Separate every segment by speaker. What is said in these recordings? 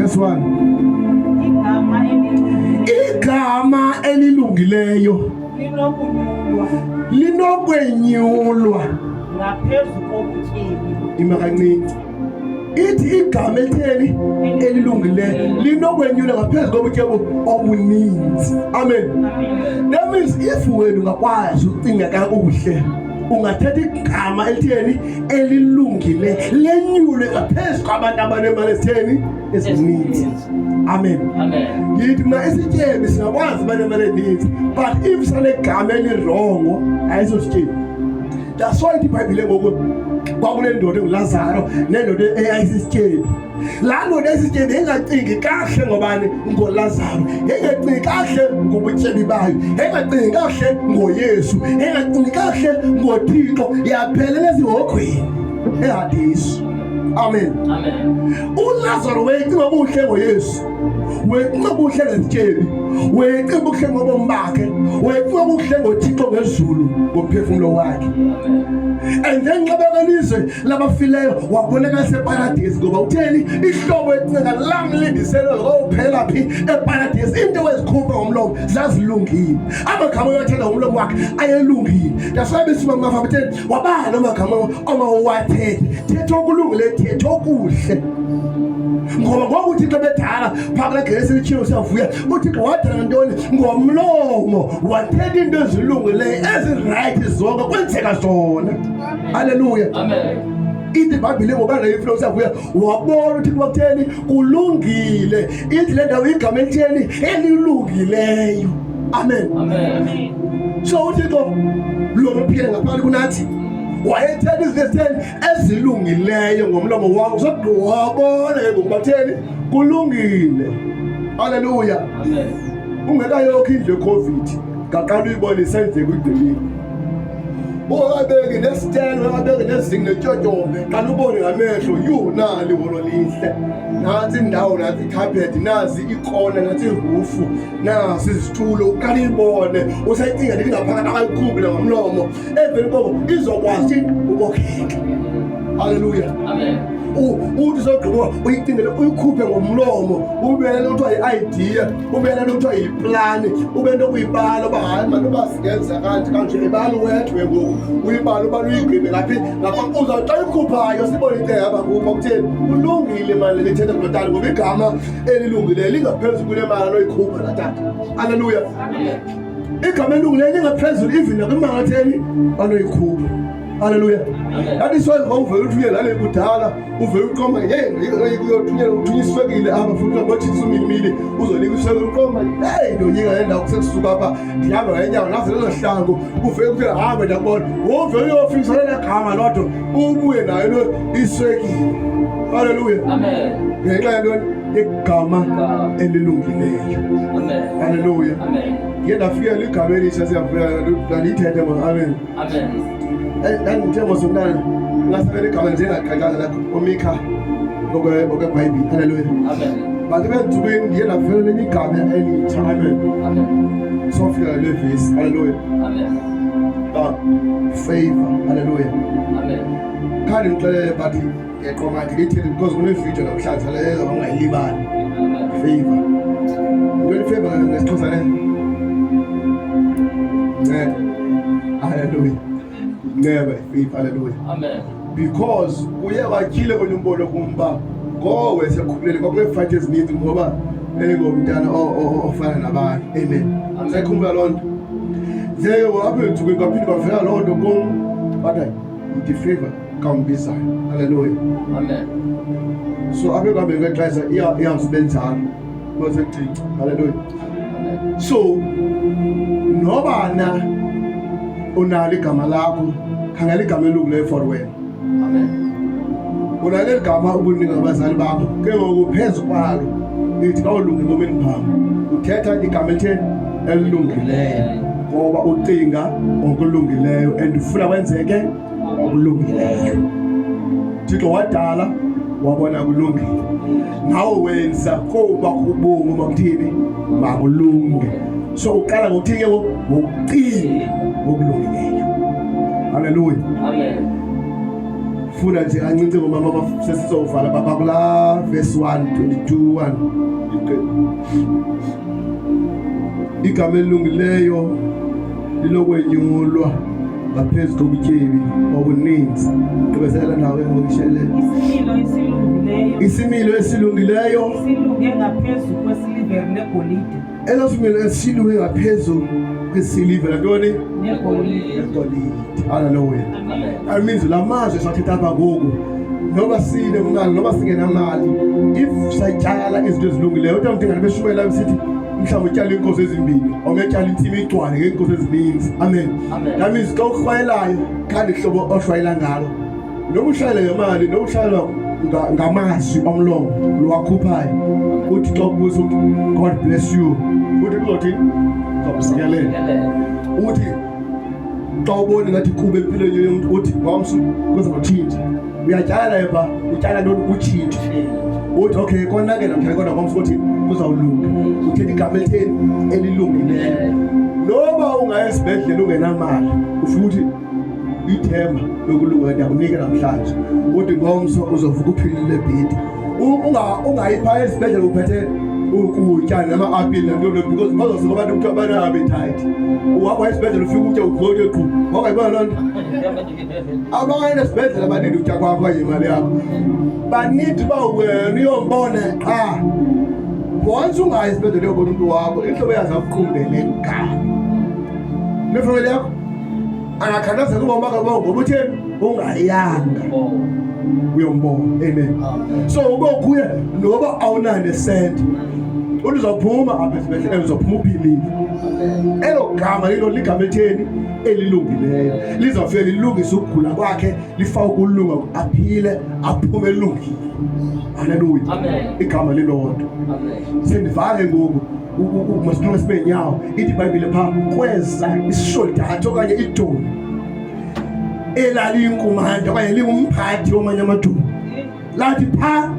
Speaker 1: Verse 1. Igama elilungileyo
Speaker 2: linokunyulwa
Speaker 1: linokwenyulwa
Speaker 2: ngaphezu kobutyebi.
Speaker 1: Ima kancinci. Ithi igama elitheni elilungileyo linokwenyulwa ngaphezu kobutyebi obuninzi. Amen. That means if wena ungakwazi ukucinga kakuhle ungathetha igama elitheni elilungile lenyulwe ngaphezu kwabantu abanemali ezitheni ezininzi. Amen. Ngithi mna isityebi singakwazi uba nemali eninzi but if sanegama elirongo ayisosityebi. That's why iBhayibhile ngoku kwakule ndoda enguLazaro nendoda eyayisisityebi. Laa ndoda eyayisityebi yayingacingi kakuhle ngobani? NgoLazaro. Yayingacingi kakuhle ngobutyebi bayo. Yayingacingi kakuhle ngoYesu. Yayingacingi kakuhle ngoThixo. Yaphelela ezihogweni eHadesi. Amen.
Speaker 3: Amen.
Speaker 1: ULazaro wayecinga kuhle ngoYesu. Wayecinga kuhle ngezityebi. Wayecinga kuhle ngobomi bakhe. Wayecinga kuhle ngoThixo ngezulu ngomphefumlo wakhe. And then xa bekelizwe labafileyo wabonakala separadesi ngoba utheni ihlobo ecinga lamlindiselwe kophela phi eparadesi into ezikhupha ngomlomo zazilungile amagama oyothetha ngomlomo wakhe ayelungile that's why besiba mafa betheni wabala amagama omawuwathethe thetha okulungileyo thetha okuhle ngoba ngoku uthixo bedala phaa kula Genesis litshilo siyavuya uthixo wadala ntoni ngomlomo wathetha into ezilungileyo ezirayithi zonke kwenzeka zona halleluya ithi ibhayibhile ngoba nayifuna usavuya wabona uthixo bakutheni kulungile ithi le ndawo igama elitheni elilungileyo amen,
Speaker 3: amen.
Speaker 1: So uthixo lona uphile ngaphakathi kunathi wayethetha izinto ezitheni ezilungileyo ngomlomo wakho so wabona ke ngokuba kutheni kulungile. Haleluya. Ungekayokho indlu yeCovid ngaqala uyibona isenzeka uyigqibile. Ungabeki nesitelo, ungabeki nezingi netyotyombe, qala ubone ngamehlo, yu nali iholo lihle. Nansi indawo, nansi icarpet, nazi ikona, nansi irufu, nasi izitulo, uqala uyibone, usayicinga ndithi ngaphakathi akayikhuphi ngomlomo. Emveni koko izokwazi ukokheka. Haleluya.
Speaker 3: Amen.
Speaker 1: Uthi sogqiba uyicingele uyikhuphe ngomlomo ube nento kuthiwa yi-idea ube nento kuthiwa yiplani ube nto kuyibala uba hayi mani uba singenza kanje kanje ibala uwedwe ngoku uyibala ubala uyigqibe ngaphi ngapha uzawuthi xa uyikhuphayo sibone into ehamba kupha kutheni kulungile mali le lithetha kulo tata ngoba igama elilungileyo lingaphezu kunemali anoyikhupha laa tata. Aleluya. Igama elungileyo lingaphezulu even nakwimali atheni anoyikhupha. Haleluya. That is why ngawuvela uthunyelwa lale kudala uvela uqoma hey uyothunyelwa uthunya iswekile apha futhi uyabothisa umilimili uzonika iswekile uqoma hey ndoyika le ndawo kusekusuka apha ndihamba ngenyawo naze lezo hlangu uvele kuthiwa hambe ndakubona wovele uyofisa lela gama lodwa ubuye nayo lo iswekile. Haleluya.
Speaker 3: Amen.
Speaker 1: Ngenxa yantoni? Igama elilungileyo.
Speaker 3: Amen.
Speaker 1: Haleluya.
Speaker 3: Amen.
Speaker 1: Ndiye ndafikela igama elisha siyavela ndalithethe mos amen.
Speaker 3: Amen.
Speaker 1: Ndandithe mos umntana ngasabela igama nje engaqaqanga like uMika ngokwebhayibhile. Haleluya.
Speaker 3: Amen.
Speaker 1: But ebentsukwini ndiye ndafela lenye igama elitsha. Amen.
Speaker 3: Amen.
Speaker 1: Sofika le vesi. Haleluya.
Speaker 3: Amen.
Speaker 1: Favor. Haleluya.
Speaker 3: Amen.
Speaker 1: Khange ndixelele but Ngiyaqoma ndilithele because kunevidiyo namhlanje leyo ongayilibali. Favor. Ntoni favor ngesiXhosa le? Nceba. Hallelujah. Nceba favor. Hallelujah.
Speaker 3: Amen.
Speaker 1: Because uye watyhile kwenye umbono kumba ngowe sekhulele kwakuneefight ezininzi ngoba engomntana ofana nabanye. Amen. Sayikhumbula loo nto. Ze apha entsukwini kwaphinde kwavela loo nto kum. But yithi favor. Kambizayo. Haleluya.
Speaker 3: Amen.
Speaker 1: So apha ekuhambeni kwexesha iyawusibe njalo kwasekucinci. Haleluya.
Speaker 3: Amen.
Speaker 1: So noba na unalo igama lakho, khangela igama elungileyo for wena.
Speaker 3: Amen.
Speaker 1: Unalo eli gama ubunika abazali bakho, ke ngoku phezu kwalo lithi kawulunge ebomini bakho. Uthetha igama elitheni? Elilungileyo. Ngoba ucinga okulungileyo and ufuna kwenzeke okulungileyo. Thixo wadala wabona kulungile. Nawe wenza koba kubungu makuthini? Makulunge. So uqala ngokuthini ke ngokucinga ngokulungileyo. Haleluya.
Speaker 3: Amen.
Speaker 1: Funda nje kancinci ngomama sesizovala baba kula verse 1 22 1. Igama elilungileyo lilokwenyulwa ngaphezu kobutyebi obuninzi. Gqibezela nawe ngokishele.
Speaker 2: Isimilo esilungileyo.
Speaker 1: Isimilo esilungileyo
Speaker 2: silunge ngaphezu kwesilivere negolide.
Speaker 1: Eso similo esilunge ngaphezu kwesilivere ntoni?
Speaker 2: Negolide.
Speaker 1: Negolide. Hallelujah.
Speaker 2: Amen.
Speaker 1: That means la mazwi esathetha apha ngoku noba sinemali noba singenamali if sayityala izinto ezilungileyo kodwa mdingane beshumayela besithi mhlawumbi utyala iinkozo ezimbini omnye atyala intsimi igcwale ngeenkozo ezininzi. Amen.
Speaker 3: Amen.
Speaker 1: That means xa uhlwayelayo khandi hlobo ohlwayela ngalo noba uhlwayela ngemali noba uhlwayela ngamazwi omlomo lowakhuphayo uthi xa ubuza uthi God bless you uthi kuzothini uzakusikelela uthi xa ubona ngathi kuba empilweni yomntu uthi ngomso kuza kutshintsha uyatyala eba utyala ntoni utshintsho uthi okay konakele namhlanje kodwa ngomso uthi kuzawulunga uthetha igama elitheni elilungileyo noba ungaya esibhedlele ungenamali ufike uthi ithemba lokulunga ndiyakunika namhlanje uthi ngomso uzovuka uphilile bhidi ungayi phaa esibhedlele uphethe ukutya nama-apile nantoni because bazosuka abantu kuthiwa bane-appetite uhamba esibhedlele ufike utya ugxote qhu wangayibona loo nto abanye esibhedlele abanidi utya kwakho okanye imali yakho banidi uba wena uyombona qha once ungayi esibhedlele uyobona umntu wakho intlobo yazi akuqumbele gama nefameli yakho angakhathazeka ubomi bakhe bonke ngoba utheni ungayanga uyombona. Amen. So ube kuye noba awunayo nesenti uthi uzophuma apha esibhedlele uzophuma uphilile. Elo gama lilo ligama elitheni elilungileyo lizawufike lilungise ukugula kwakhe lifake ukulunga aphile aphume elungile. Haleluya. Igama lilodwa. Sendivake ngoku masiphambe sibe nyawo ithi ibhayibhile phaa kweza isisholdatha okanye idoni elaliyinkumanda okanye lingumphathi wamanye amadoni lathi phaa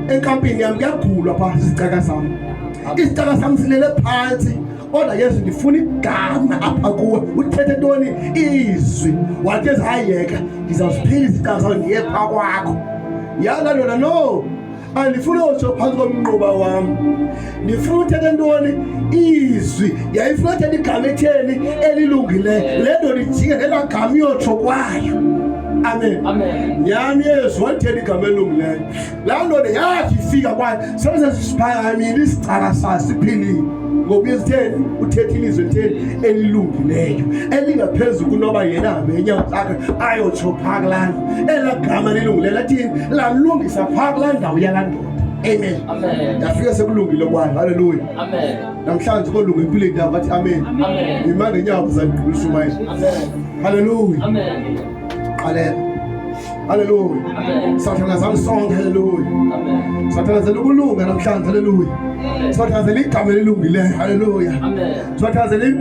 Speaker 1: enkampini yam kuyagulwa phaa sisicaka sam isicaka sam silele phantsi kodwa Yesu ndifuna igama apha kuwe uthethe ntoni izwi wathi Yesu hayi yeka ndizawusiphila isicaka sam ndiye phaa kwakho yala lona no andifuni utsho phantsi komnquba wam ndifuna uthetha ntoni izwi yayifuna uthetha igama etheni elilungileyo le nto lijike ngelaa gama iyotsho kwayo. Amen. Nyhani Yesu walithetha igama elilungileyo laa nto yathi ifika kwayo sesesiphakamile isicaka sayo siphilile ngoba isitheni uthetha ilizwi elitheni elilungileyo elingaphezu kunoba yena ahambe enyawo zakhe ayotsho phaa kulaa ndlu elaa gama lilungileyo lathini lalungisa phaa kulaa ndawo yalaa ndoda. Amen. Ndafika sekulungile kwayo. Haleluya. Namhlanje kolunga empilweni yakho athi amen. Yima ngenyawo zagqibela ushumayela. Haleluya. Qalela. Haleluya. Sathandazani sonke. Haleluya. Sathandazela ukulunga namhlanje. Haleluya. Sathandazela igama elilungileyo. Haleluya. Sathandazela impilo.